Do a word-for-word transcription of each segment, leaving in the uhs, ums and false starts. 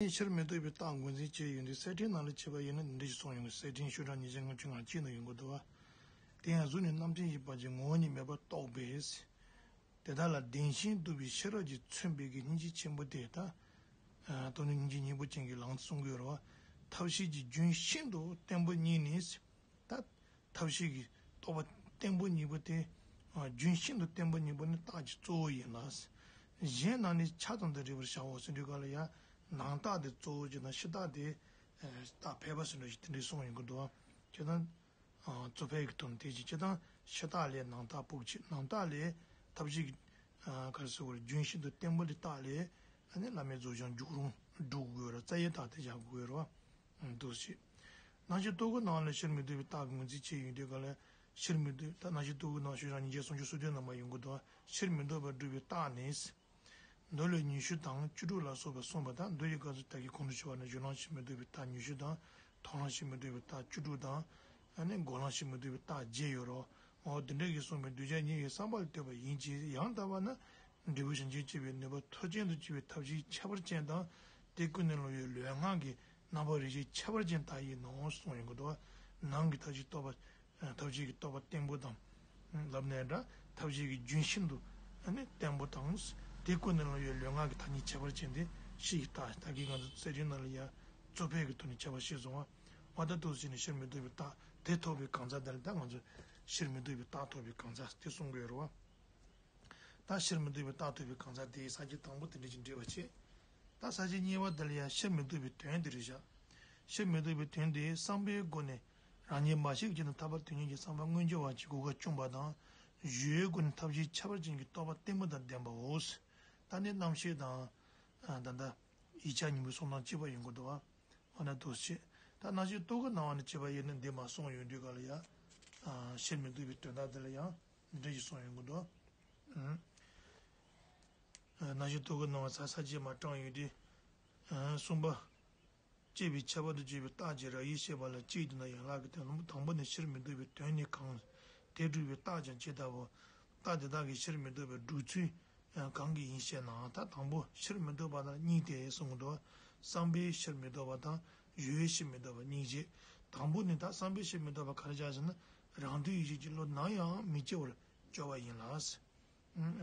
ནས་ཕྱིར་མི་ལྡོག་པའི་རྟགས་ངོས་འཛིན་བྱས་ཡོང་དུས་གསེར་ཕྲེང་ནང་ལ་བྱས་པ་ཡིན་ན་འདི་འདྲ་ཞིག་གསུངས་ཡོང་གི། གསེར་ཕྲེང་ཤོག་གྲངས་ཉིས་བརྒྱ་ལྔ་བཅུ་ང་གཅིག་ནང་ཡོང་གི་འདུག་བ། དེ་ཡང་གཟུགས་ནི་རྣམ་མཁྱེན་ཞེས་པ་ཅིག་ངོ་བོ་ཉིད་མེད་པར་རྟོགས་པས། དེ་དག་ལ་བདེན་ཞེན་གདུག་པའི་ཤེས་རབ་ཀྱིས་མཚོན་པའི་གི་སྙིང་རྗེ་ཆེན་པོ་དེ་དག་སྟོང་ཉིད་སྙིང་རྗེ་སྙིང་པོ་ཅན་གྱི་ལམ་གསུང་གི་ཡོད་རེད་བ། ཐབས་ཤེས་ཀྱི་རྒྱུན་ཤིན་ཏུ་བརྟན་པོ་ཉིད་ནི། ད་ཐབས་ཤེས་ཀྱི་རྟོགས་པ་བརྟན་པོ་ཉིད་པོ་དེ། རྒྱུན་ཤིན་ཏུ་བརྟན་པོ་ཉིད་པོ་ནི་རྟགས་ཀྱི་གཙོ་བོ་ཡིན་ལ། གཞན་རྣམས་ནི་ཆ་ཙམ་དུ་རིག་པར་བྱའོ་ཟེར་དུས་ག་ལ་ཡང་ནང་རྟགས་དེ་གཙོ་བོ་བྱས་ན་ཕྱི་རྟགས་དེ་རྟགས་ཕལ་པ་ཟེར་འདྲ་ཞིག་དེ་འདྲའི་གསུངས་ཡོང་གི་འདུག་བ། བྱས་ཙང་། གཙོ་ཕལ་གྱི་དོན་དེ་ཅི་ཅི་དང་ཕྱི་རྟགས་ལས་ནང་རྟགས་ཕུག་ཕྱི་ནང་རྟགས་ལས་ཐབས་ཤེས་ཀྱི་ག་རེ་ཟེར་དགོས་རེད། རྒྱུན་ཤིན་ཏུ་བརྟན་པོ་ལས་རྟགས་ལས་ཨ་ནི་བླ་མེད་རྫོགས་བྱང་འཇུག་རུང་སྒྲུབ་དགོས་རེད། རྩ་བའི་རྟགས་དེ་བཞག་དགོས་རེད་བ། འདུག་ཞེས། སྣང་ཞེན་རྟོག་གེའི་ནང་ལ་ཕྱིར་མི་ལྡོག་པའི་རྟགས་ངོས་འཛིན་བྱས་ཡོང་དུས་ག་ལ་ཕྱིར་མི་ལྡོག་ད་སྣང་ཞེན་རྟོག་གེའི་ནང་ཤོག་གྲངས་ཉིས་བརྒྱ་སུམ་ཅུ་སོ་བདུན་ནང་མ་ཡོང་གི་འདུག་ཕྱིར་མི་ལྡོག་པར་སྒྲུབ་པའི་རྟགས་ནི། མདོ་ལས་ཉི་ཤུ་དང་བཅུ་དྲུག་ལ་སོགས་པ་གསུངས་པ་དང་མདོ་ཡི་སྐབས་སུ་ད་གིན་གོང་དུ་ཞུས་པ་ནི་སྦྱོར་ལམ་ཕྱིར་མི་ལྡོག་པའི་རྟགས་ཉི་ཤུ་དང་། མཐོང་ལམ་ཕྱིར་མི་ལྡོག་པའི་རྟགས་བཅུ་དྲུག་དང་། ཨ་ནི་འགོག་ལམ་ཕྱིར་མི་ལྡོག་པའི་རྟགས་བརྒྱད་ཡོད་རོ། འོ་དེ་འདྲ་གིས་གསུངས་པའི་གདུལ་བྱ་ཉིད་ཀྱི་བསམ་པ་ལ་ལྟོས་པ་ཡིན་གྱི་ཡང་དག་པ་ན། འབྲས་བུ་གཞན་དོན་སྐྱེད་པའི་ནུས་པ་མཐོ་ཅན་དུ་སྐྱེ་བའི་ཐབས་ཤེས་ཁྱད་པར་ཅན་དང་། དེ་ཀུན་ནས་བསླངས་པའི་ལུས་ངག་གི་རྣམ་པར་རིག་བྱེད་ཁྱད་པར་ཅན་དག་ཡིན་ནོ་གསུངས་ཡོང་གི་འདུག་ནང་གི་ཐབས་ཤེས་རྟོགས་པ། ཐབས་ཤེས་ཀྱི་རྟོགས་པ་བརྟན་པོ་དང་། ལབ་ནའི་འདྲ། ཐབས་ཤེས་ཀྱི་རྒྱུན་ཤིན་ཏུ་ཨ་ནི་བརྟན་པོ་དང་། དེ་ཀུན་ནས་བསླངས་པའི་ལུས་ངག་གི་ཐ་སྙད་ཁྱད་པར་ཅན་དེ་ཕྱི་ཡི་རྟགས། ད་གིན་ང་ཚོ་གསེར་ཕྲེང་ནང་ལ་ཡ་གཙོ་ཕལ་གྱི་ཐོག་ནས་ཁྱད་པར་ཕྱེ་སོང་བ། འོ་ད་འདུག་ཟེར་ནས་ཕྱིར་མི་ལྡོག་པའི་རྟགས་དེ་ཐོབ་པའི་གང་ཟག་དེ་ལ་ད་ང་ཚོ་ཕྱིར་མི་ལྡོག་པའི་རྟགས་ཐོབ་པའི་གང་ཟག་དེ་གསུང་གི་ཡོད་རེད་བ། ད་ཕྱིར་མི་ལྡོག་པའི་རྟགས་ཐོབ་པའི་གང་ཟག་དེ་ས་བཅད་དང་པོ་དེ་འདྲ་ཞིག་འགྲེལ་བ་བྱེད། ད་ས་བཅད་གཉིས་པ་དེ་ལ་ཡང་ཕྱིར་མི་ལྡོག་པའི་དོན་དེ་རེད་བཞག་ཕྱིར་མི་ལྡོག་པའི་དོན་དེ་བསམ་པའི་སྒོ་ནས་རང་ཉིད་འབའ་ཞིག་གི་ཆེད་དུ་ཐར་པ་དོན་གཉེར་གྱི་བསམ་པ་མངོན་གྱུར་བ་གྱི་གོ་སྐབས་བསྐྱུངས་པ་དང་། ཞུ་བའི་སྒོ་ནས་ཐབས་ཤེས་ཁྱད་པར་ཅན་གྱི་རྟོགས་པ་བརྟན་པོ་དང་ལྡན་པའོ། ད་ནི་རྣམ་ཤེས་དང་། ད་ལྟ་ཡིག་ཆ་གཉིས་པོའི་གསུང་སྟངས་གཅིག་པ་ཡིན་དགོས་འདུག་བ། འོ་ན་འདུག་སེ། ད་སྣང་ཞེན་རྟོག་གེའི་སྣང་བ་ནས་བྱས་པ་ཡིན་ན་འདི་མ་གསུངས་ཡོང་དུས་ག་ལ་ཡ། ཕྱིར་མི་ལྡོག་པའི་དོན་དག་འདི་ལ་ཡང་འདི་འདྲ་ཞིག་གསུངས་ཡོང་གི་འདུག་སྣང་ཞེན་རྟོག་གེའི་སྣང་བ་ས་ས་བཅད་མ་དྲངས་ཡོང་དུས། གསུམ་པ། སྐྱེས་པའི་ཁྱད་པར་དུ་གྱུར་པའི་རྟགས་ཀྱི་ར་ཡིག་བཤད་པ་ལ་གཅིག་བསྡུ་ན་ཡན་ལག་གི་དོན་དང་པོ་ནི་ཕྱིར་མི་ལྡོག་པའི་དོན་ནི་གང་། དེ་སྒྲུབ་པའི་རྟགས་ཀྱང་ཇི་ལྟ་བུ། རྟགས་དེ་དག་གི་ཕྱིར་མི་ལྡོག་པའི་སྒྲུབ་ཚུལ་ཡང་གང་གི་ཡིན་ཞེ་ན། ད་དང་པོ་ཕྱིར་མི་ལྡོག་པ་དང་གཉིས་ཏེ་གསུངས་འདུག་བསམ་པའི་ཕྱིར་མི་ལྡོག་པ་དང་ཞུ་བའི་ཕྱིར་མི་ལྡོག་པ་གཉིས་བྱས། དང་པོ་ནི་ད་བསམ་པའི་ཕྱིར་མི་ལྡོག་པ་ག་རེ་བྱ་ཞེ་ན། རང་དོན་ཡིད་བྱེད་ཀྱི་བློ་ནམ་ཡང་མི་སྐྱེ་བར་སྐྱོབ་པ་ཡིན་ལ།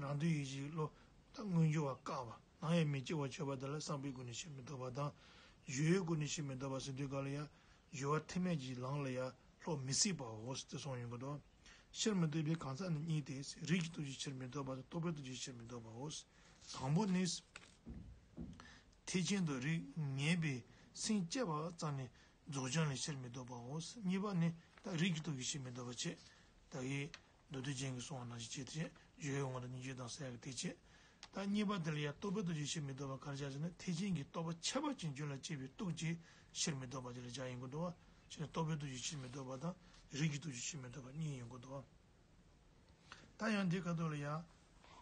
རང་དོན་ཡིད་བྱེད་ཀྱི་བློ་ད་མངོན་གྱུར་བ་བཀག་པ་ནམ་ཡང་མི་སྐྱེ་བར་སྐྱོབ་པ་དེ་ལ་བསམ་པའི་སྒོ་ནས་ཕྱིར་མི་ལྡོག་པ་དང་། ཞུ་བའི་སྒོ་ནས་ཕྱིར་མི་ལྡོག་པ་ཟེར་དུས་ག་ལ་ཡ། ཞུ་བ་ཐེག་དམན་གྱི་ལམ་ལ་ཡ་བློ་མི་སྲིད་པའོ་ཟེར་གསུངས་ཡོང་གི་འདུག་ཕྱིར་མི་ལྡོག་པའི་གང་ཟག་ནི་གཉིས་ཏེ། རིགས་ཀྱི་སྟོབས་ཀྱིས་ཕྱིར་མི་ལྡོག་པ་དང་རྟོག་པའི་སྟོབས་ཀྱིས་ཕྱིར་མི་ལྡོག་པའོ། དང་པོ་ནི། ཐེག་ཆེན་དུ་རིགས་ངེས་པའི་སེམས་བསྐྱེད་པ་ཙམ་ནི་རྫོགས་བྱང་ལས་ཕྱིར་མི་ལྡོག་པའོ། གཉིས་པ་ནི་ད་རིགས་ཀྱི་སྟོབས་ཀྱིས་ཕྱིར་མི་ལྡོག་པ་བྱས། ད་གིན་མདོ་སྡེ་རྒྱན་གྱིས་གསུངས་པ་ནང་བཞིན་བྱས་ཏེ་ཞུ་བའི་དབང་དུ་སྙིང་རྗེ་དང་ཟེར་ཡག་དེ་བྱས། ད་གཉིས་པ་དེ་ལ་ཡང་རྟོག་པའི་སྟོབས་ཀྱིས་ཕྱིར་མི་ལྡོག་པ་ག་རེ་བྱ་ཞེ་ན། ཐེག་ཆེན་གྱི་རྟོགས་པ་ཁྱད་པར་ཅན་རྒྱུད་ལ་སྐྱེས་པའི་སྟོབས་ཀྱིས་ཕྱིར་མི་ལྡོག་པ་དེ་ལ་བྱ་ཡིན་དགོས་འདུག་བ། ཕྱིར་རྟོག་པའི་སྟོབས་ཀྱིས་ཕྱིར་མི་ལྡོག་པ་དང་རིགས་ཀྱི་སྟོབས་ཀྱིས་ཕྱིར་མི་ལྡོག་པ་གཉིས་ཡིན་དགོས་འདུག་བ། ད་ཡང་འདི་ཁ་ཐོག་ལ་ཡང་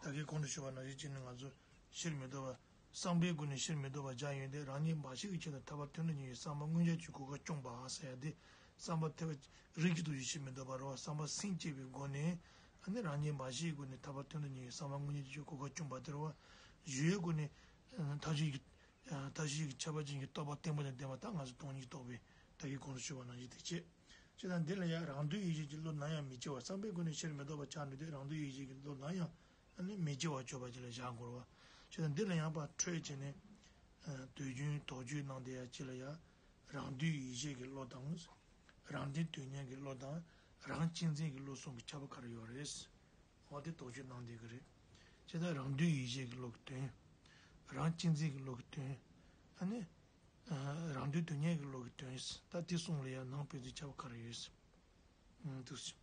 ད་གིན་གོང་དུ་ཞུས་པ་ནང་བཞིན་བྱས་ནས་ང་ཚོ་ཕྱིར་མི་ལྡོག་པ། བསམ་པའི་སྒོ་ནས་ཕྱིར་མི་ལྡོག་པ་སྦྱར་ཡོང་དུས་རང་ཉིད་འབའ་ཞིག་གི་ཆེད་དུ་ཐར་པ་དོན་དུ་གཉེར་བའི་བསམ་པ་མངོན་གྱུར་གྱི་གོ་སྐབས་བསྐྱུངས་པ་ཟེར་ཡ་དེ། བསམ་པ་ཐེག་པ་རིགས་ཀྱི་སྟོབས་ཀྱིས་ཕྱིར་མི་ལྡོག་པ་རེད་བ། བསམ་པ་སེམས་བསྐྱེད་པའི་སྒོ་ནས་ཨ་ནི་རང་ཉིད་འབའ་ཞིག་གི་སྒོ་ནས་ཐར་པ་དོན་དུ་གཉེར་བའི་བསམ་པ་མངོན་གྱུར་གྱི་གོ་སྐབས་བསྐྱུངས་པ་དེ་རེད་བ། ཞུ་བའི་སྒོ་ནས་ཐབས་ཤེས་ཀྱི་ཐབས་ཤེས་ཀྱི་ཁྱད་པར་ཅན་གྱི་རྟོགས་པ་བརྟན་པོ་དང་ལྡན་པ་དང་ང་ཚོ་སྟོང་ཉིད་རྟོགས་པའི་ད་གིན་གོང་དུ་ཞུས་པ་ནང་བཞིན་དེ་བྱེད། ཅེས་དང་འདི་ལ་ཡང་རང་དོན་ཡིད་བྱེད་ཀྱི་བློ་ནམ་ཡང་མི་སྐྱེ་བར་བསམ་པའི་སྒོ་ནས་ཕྱིར་མི་ལྡོག་པ་ཆགས་ནུས་ཏེ་རང་དོན་ཡིད་བྱེད་ཀྱི་བློ་ནམ་ཡང་ཨ་ནི་མི་སྐྱེ་བར་སྐྱོབ་པ་ཅིག་ལ་བཞག་དགོས་རེད་བ། ཅེས་དང་འདི་ལ་ཡང་ཕར་འཕྲོས་བྱས་ནས། དུས་རྒྱུན་དོགས་གཅོད་གནང་བསྡད་ཡ་ཅིག་ལ་ཡང་རང་དོན་ཡིད་བྱེད་ཀྱི་བློ་དང་། རང་དོན་དོན་གཉེར་གྱི་བློ་དང་རང་གཅེས་འཛིན་གྱི་བློ་གསུམ་གྱི་ཁྱད་པར་ག་རེ་ཡོད་རེད། འོ་དེ་དོགས་གཅོད་གནང་བསྡད་ཀྱི་རེད། ཅེས་དང་རང་དོན་ཡིད་བྱེད་ཀྱི་བློ་གི་དོན། རང་གཅེས་འཛིན་གྱི་བློ་གི་དོན། ཨ་ནི། རང་དོན་དོན་གཉེར་གྱི་བློ་གི་དོན། ད་དེ་གསུམ་ལ་ཡང་ནང་དཔེ་དེ་ཁྱད་པར་ག་རེ་ཡོད། འདུག་སེ།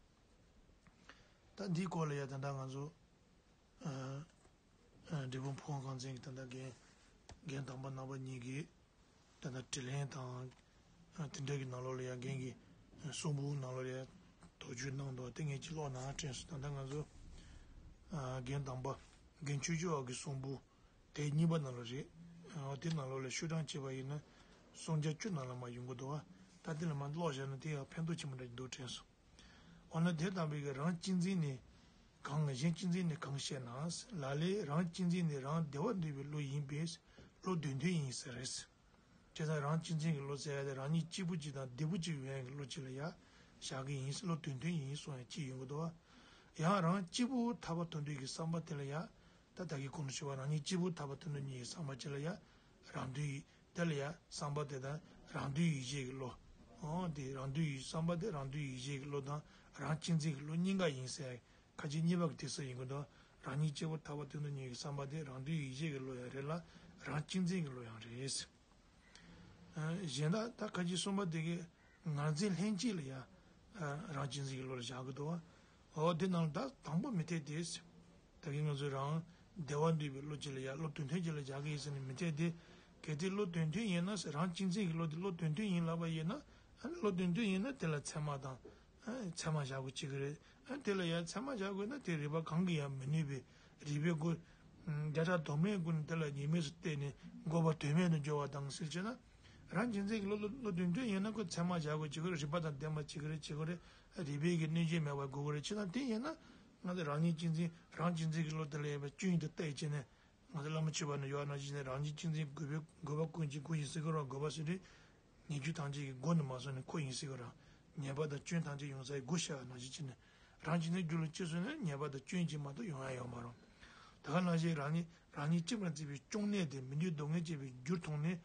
ད་འདིའི་སྐོར་ལ་ཡང་ད་ལྟ་ང་ཚོ། འབྲས་སྤུངས་ཕོ་བྲང་ཁང་ཚན་གྱི་ད་ལྟ་རྒན། རྒན་དམ་པ་རྣམ་པ་གཉིས་ཀྱིས་ད་ལྟ་དྲི་ལན་དང་། དེ་འདྲ་གི་ནང་ལོགས་ལ་ཡང་རྒན་གྱི་གསུང་འབུམ་ནང་ལོགས་ལ་ཡང་དོགས་གཅོད་གནང་འདུག་དེ་ངས་ཅིག་ཀློག་ན་དྲན་སོང་། ད་ལྟ་ང་ཚོ། རྒན་དམ་པ། རྒན་ཆོས་སྐྱོང་བ་གི་གསུང་འབུམ། དེ་གཉིས་པ་ནང་ལ་རེད། འོ་དེ་ནང་ལོགས་ལ་ཤོག་གྲངས་བྱས་པ་ཡིན་ན། སུམ་བརྒྱ་བཅུ་ནང་ལ་མར་ཡོང་གི་འདུག་བ། ད་དེ་ལ་མར་ཀློག་བཞག་ན་དེ་ཡང་ཕན་ཐོགས་ཆེན་པོ་འདྲ་ཞིག་འདུག་དྲན་སོང་། འོ་ན་དེ་དམ་པའི་གི་རང་གཅེས་འཛིན་ནི་གང་། གཞན་གཅེས་འཛིན་ནི་གང་ཞེ་ན། ལ་ལས་རང་གཅེས་འཛིན་ནི་རང་བདེ་བ་འདོད་པའི་བློ་ཡིན་པས་བློ་བདེ་དོན་ཡིན་ཟེར་རེད། བྱས་ཙང་རང་གཅེས་འཛིན་གྱི་བློ་ཟེར་ཡ་དེ་རང་ཉིད་གཅིག་པུ་གཅིག་དང་བདེ་པོ་གཅིག་ཡོང་ཡ་གི་བློ་གཅིག་ལ་ཡ་བཞག་གི་ཡིན། བློ་དོན་མཐུན་ཡིན་གསུང་ཡ་གཅིག་ཡོང་གི་འདུག་བ། ཡང་རང་གཅིག་པུ་ཐར་པ་ཐོབ་འདོད་ཀྱི་བསམ་པ་དེ་ལ་ཡ། ད་ད་གིན་གོང་དུ་ཞུས་པ་རང་ཉིད་གཅིག་པུ་ཐར་པ་ཐོབ་འདོད་གཉིས་ཀྱི་བསམ་པ་གཅིག་ལ་ཡ། རང་དོན་ཡིད་དེ་ལ་ཡ་བསམ་པ་དེ་དང་རང་དོན་ཡིད་བྱེད་ཀྱི་བློ། འོ་དེ་རང་དོན་ཡིད་བསམ་པ་དེ་རང་དོན་ཡིད་བྱེད་ཀྱི་བློ་དང་རང་གཅེས་འཛིན་གྱི་བློ་གཉིས་ཀ་ཡིན་ཟེར། ཁ་ཅིག་གཉིས་པ་གི་དེ་སུ་ཡིན་གྱི་འདུག་རང་ཉིད་གཅིག་པུ་ཐར་པ་ཐོབ་འདོད་གཉིས་ཀྱི་བསམ་པ་དེ་རང་དོན་ཡིད་བྱེད་ཀྱི་བློ་ཡང་རེད་ལ་རང་གཅེས་འཛིན་གྱི་བློ་ཡང་རེད། གཞན་དག་ད་ཁ་ཅིག་གསུམ་པ་དེ་གའི་ངར་འཛིན་ལྷན་སྐྱེས་ལ་ཡང་རང་གཅེས་འཛིན་གྱི་བློ་ལ་བཞག་གི་འདུག་འོ་དེ་ནང་ད་དང་པོ་མི་འཐད་དེ། ད་གིན་ང་ཚོས་རང་བདེ་བ་འདོད་པའི་བློ་གཅིག་ལ་ཡང་བློ་དོན་མཐུན་གཅིག་ལ་བཞག་གི་ཡིན་ཟེར་ནས་མི་འཐད་དེ། གལ་ཏེ་བློ་དོན་མཐུན་ཡིན་ན་རང་གཅེས་འཛིན་གྱི་བློ་དེ་བློ་དོན་མཐུན་ཡིན་ལབ་པ་ཡིན་ན་བློ་དོན་མཐུན་ཡིན་ན་དེ་ལ་མཚན་མ་དང་། ཨ། མཚན་མ་བཞག་དགོས་ཅིག་རེད། ཨ། དེ་ལ་ཡང་མཚན་མ་བཞག་དགོས་ན་དེ་རིགས་པ་གང་གིས་ཡང་མི་ནུས་པའི་རིགས་པའི་སྒོ། བརྒྱ་ཕྲག་དུ་མའི་སྒོ་ནས་དེ་ལ་ཉེས་དམིགས་སུ་བལྟས་ནས་འགོག་པ་དོན་མེད་དུ་འགྱུར་བ་དང་ཟེར་བྱས་ན། རང་གཅེས་འཛིན་གྱི་བློ་བློ་བློ་དོན་མཐུན་ཡིན་ན་ཁོ་མཚན་མ་བཞག་དགོས་ཅིག་རེད། རིགས་པ་དང་ལྡན་པ་ཅིག་རེད། ཅིག་རེད། རིགས་པའི་གི་གནོད་བྱེད་མེད་པ་དགོས་ཀྱི་རེད། བྱས་ན་དེ་ཡིན་ན་ང་ཚོ་རང་ཉིད་གཅེས་འཛིན་རང་གཅེས་འཛིན་གྱི་བློ་དེ་ལ་ཡོད་པའི་སྐྱོན་དེ་བལྟས་བྱས་ནས། ང་ཚོ་བླ་མ་མཆོད་པ་ནས་ཡོད་ན་ཅི་ནས་རང་ཉིད་གཅེས་འཛིན་དགོས་པའི་དགོས་པ་ཀུན་གྱི་སྒོ་ཡིན་ཟེར་གི་རེད། དགོས་པ་ཟེར་དུས། ཉེས་སྤྱོད་ཐམས་ཅད་ཀྱི་སྒོ་ནས་མ་སོང་ནས་ཁོ་ཡིན་ཟེར་གི་རེད། ཉེས་པ་དང་སྐྱོན་ཐམས་ཅད་ཡོང་ས་ཡི་སྒོ་ཕྱེ་བ་ནང་བཞིན་བྱས་ནས་རང་གཅེས་འཛིན་རྒྱུད་ལ་སྐྱེས་སོང་ན་ཉེས་པ་དང་སྐྱོན་གཅིག་མ་གཏོགས་ཡོང་ཡ་ཡོད་མ་རེད། ད་ག་ནང་བཞིན་རང་ཉིད་རང་ཉིད་གཅེས་པར་བརྩི་བའི་སྐྱོ་གནས་དེ་མི་འདོད་སྡུག་བསྔལ་སྐྱེ་བའི་རྒྱུར་མཐོང་ནས་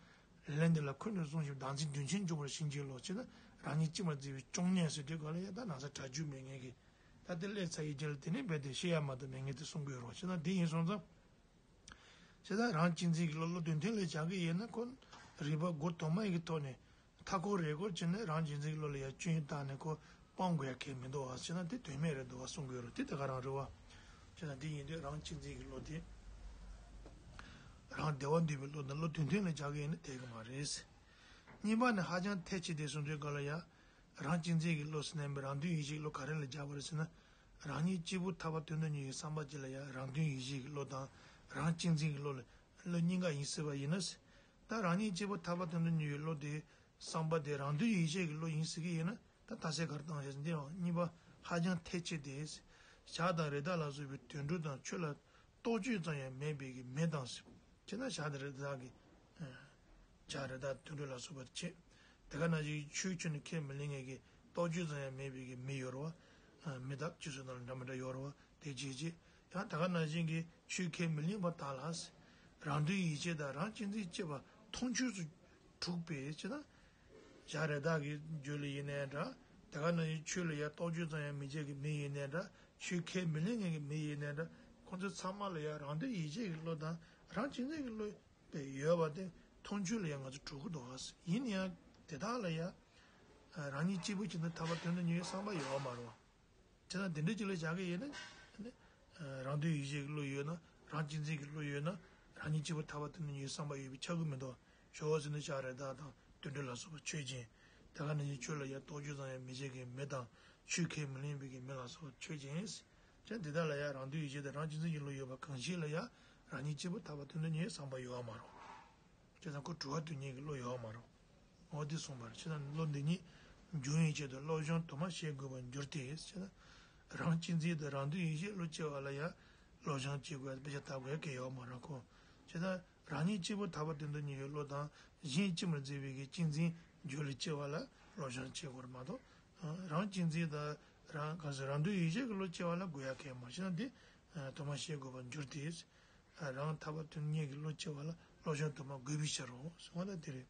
ལན་འདི་ལ་འཁོན་ནས་བཟུང་ཞིང་བདག་འཛིན་རྒྱུན་ཆད་འཇུག་པར་བྱིན་གྱིས་རློབས། བྱས་ན་རང་ཉིད་གཅེས་པར་བརྩི་བའི་སྐྱོ་གནས་ཟེར་དུས་ག་ལ་ཡ་ད་ན་ཚ་དྲག་རྒྱུ་མེད་མཁན་གྱི་ད་དེ་སླེབས་ཚར་ཡི་རྗེས་ལ་དེ་ནས་རྦད་དེ་ཤི་ཡ་མ་གཏོགས་མེད་མཁན་དེ་གསུང་གི་ཡོད་རེད། བྱས་ན་དེ་ཡིན་སོང་ཙང་། བྱས་ཙང་རང་གཅེས་འཛིན་གྱི་བློ་བློ་དོན་མཐུན་ལ་བཞག་གི་ཡིན་ན་ཁོ་རིགས་པ་སྒོ་དུ་མ་ཡི་གི་ཐོག་ནས་མཐའ་འཁོར་རེ་སྐོར་བྱས་ནས་རང་གཅེས་འཛིན་གྱི་བློ་ལ་ཡ་སྐྱོན་བཏགས་ནས་ཁོ་སྤང་དགོས་ཡ་གལ་མི་འདུག་བ། བྱས་ན་དེ་དོན་མེད་རེད་འདུག་བ་གསུང་གི་ཡོད་རེད། དེ་ད་ག་རང་རེད་བ། བྱས་ན་དེ་ཡིན་དུས་རང་གཅེས་འཛིན་གྱི་བློ་དེ་རང་བདེ་བ་འདོད་པའི་བློ་དང་བློ་དོན་མཐུན་ལ་བཞག་གི་ཡིན་ན་འཐད་གི་མ་རེད། གཉིས་པ་ནི་ཧ་ཅང་ཐལ་ཆེ་སྟེ་གསུང་དུས་ག་ལ་ཡ། རང་གཅེས་འཛིན་གྱི་བློ་ཟེར་ནས་རང་དོན་ཡིད་བྱེད་ཀྱི་བློ་ག་རེ་ལ་སྦྱར་བ་རེད་ཟེར་ན། རང་ཉིད་གཅིག་པུ་ཐར་པ་དོན་དུ་གཉེར་བའི་བསམ་པ་གཅིག་ལ་ཡང་རང་དོན་ཡིད་བྱེད་ཀྱི་བློ་དང་རང་གཅེས་འཛིན་གྱི་བློ་ལ་བློ་གཉིས་ཀ་ཡིན་སྲིད་པ་ཡིན་ན། ད་རང་ཉིད་གཅིག་པུ་ཐར་པ་དོན་དུ་གཉེར་བའི་བློ་དེ་བསམ་པ་དེ་རང་དོན་ཡིད་བྱེད་ཀྱི་བློ་ཡིན་སྲིད་ཀྱི་ཡིན་ན་ད་རྟགས་གསལ་ག་རེ་བཏང་བཞག་ཟེར་འདི་ཡང་གཉིས་པ་ཧ་ཅང་ཐལ་ཆེ་སྟེ། ཞག་དང་རི་དྭགས་ལ་སོགས་པའི་དུད་འགྲོ་དང་ཆོས་ལ་རྟོག་དཔྱོད་ཙམ་ཡང་མེད་པའི་གི་མི་དང་ཟེར། བྱས་ན་ཞག་དང་རི་དྭགས་ཀྱི། བྱ་རི་དྭགས་དུད་འགྲོ་ལ་སོགས་པར་བྱེད། དེ་ག་ནང་བཞིན་ཆོས་ཁྱོན་ནས་ཁས་མི་ལེན་མཁན་གྱི་རྟོག་དཔྱོད་ཙམ་ཡང་མེད་པའི་གི་མི་ཡོད་རེད་བ། མི་དང་ཁྱི་སོགས་དང་ལ་འདྲ་མི་འདྲ་ཡོད་རེད་བ། དེ་བྱེད་ཅེས་ཡང་དེ་ག་ནང་བཞིན་གྱི་ཆོས་ཁས་མི་ལེན་པ་དག་ལ། རང་དོན་ཡིད་བྱེད་དང་རང་གཅེས་འཛིན་སྐྱེས་པ་མཐོང་ཆོས་སུ་གྲུབ་པས་བྱས་ན། བྱ་རི་དྭགས་ཀྱི་རྒྱུད་ལ་ཡིན་ནའི་འདྲ། དེ་ག་ནང་བཞིན་ཆོས་ལ་ཡང་རྟོག་དཔྱོད་ཙམ་ཡང་མི་བྱེད་ཀྱི་མི་ཡིན་ནའི་འདྲ། ཆོས་ཁས་མི་ལེན་མཁན་གྱི་མི་ཡིན་ནའི་འདྲ། ཁོང་ཚོ་ཚང་མ་ལ་ཡང་རང་དོན་ཡིད་བྱེད་ཀྱི་བློ་དང་རང་གཅེས་འཛིན་གྱི་བློ། དེ་ཡོད་པ་དེ་མཐོང་ཆོས་ལ་ཡང་ང་ཚོ་གྲུབ་ཀྱི་འདུག་ཨ། ཡིན་ཡང་དེ་དག་ལ་ཡང་རང་ཉིད་གཅིག་པུ་གཅིག་ནི་ཐར་པ་དོན་དུ་གཉེར་བའི་བསམ་པ་ཡོད་མ་རེད་བ། བྱས་ཙང་དེ་འདྲ་ཅིག་ལ་བཞག་གི་ཡོད་ན། རང་དོན་ཡིད་བྱེད་ཀྱི་བློ་ཡོད་ན་རང་གཅེས་འཛིན་གྱི་བློ་ཡོད་ན་རང་ཉིད་གཅིག་པུ་ཐར་པ་དོན་དུ་གཉེར་བའི་བསམ་པ་ཡོད་པས་ཁྱབ་ཀྱི་མི་འདུག་ཞོག་ཟེར་ནས་བྱ་རི་དྭགས་དང་དུད་འགྲོ་ལ་སོགས་པ་ཆོས་ཅན། དེ་ག་ནང་བཞིན་ཆོས་ལ་ཡང་རྟོག་དཔྱོད་ཙམ་ཡང་མི་བྱེད་མཁན་མི་དང་ཆོས་ཁས་མི་ལེན་པའི་མི་ལ་སོགས་པ་ཆོས་ཅན། ཅན་དེ་དག་ལ་ཡང་རང་དོན་ཡིད་བྱེད་དང་རང་གཅེས་འཛིན་གྱི་བློ་ཡོད་པ་གང་ཞིག་ལ་ཡང་རང་ཉིད་གཅིག་པུ་ཐར་པ་དོན་དུ་གཉེར་བསམ་པ་ཡོད་མ་རུང་། བྱས་ཙང་ཁོ་གྲུབ་པ་དོན་གཉེར་གྱི་བློ་ཡོད་མ་རུང་། འོ་དེ་གསུངས་པ་རེད། བྱས་ཙང་བློ་འདི་ཉིད་འབྱུང་བའི་ཆེད་དུ་བློ་སྦྱོང་དུ་མ་བྱེད་དགོས་པར་འགྱུར་ཏེ། བྱས་ཙང་རང་གཅེས་འཛིན་དང་རང་དོན་ཡིད་བྱེད་བློ་སྐྱེ་བ་ལ་ཡང་བློ་སྦྱོང་བྱེད་དགོས་པ་དཔེ་ཆ་ལྟ་དགོས་ཡ་གལ་ཡོད་མ་རེད་ཁོ། བྱས་ཙང་རང་ཉིད་གཅིག་པུ་ཐར་པ་དོན་དུ་གཉེར་བའི་བློ་དང་གཞན་གཅེས་པར་བརྩི་བའི་གི་གཅེས་འཛིན་རྒྱུད་ལ་སྐྱེ་བ་ལ་བློ་སྦྱོང་བྱེད་དགོས་རེད་མ་གཏོགས། རང་གཅེས་འཛིན་དང་རང་གང་ཟེར་རང་དོན་ཡིད་བྱེད་ཀྱི་བློ་སྐྱེ་བ་ལ་དགོས་ཡ་གལ་མ་ཤེས་ན་དེ་དུ་མ་བྱེད་དགོས་པར་འགྱུར་ཏེ། རང་ཐར་པ་དོན་གཉེར་གྱི་བློ་སྐྱེ་བ་ལ་བློ་སྦྱོང་དུ་མ་དགོས་པའི་ཕྱིར་རོ། གསུངས་པ་ལ་དེ་རེད།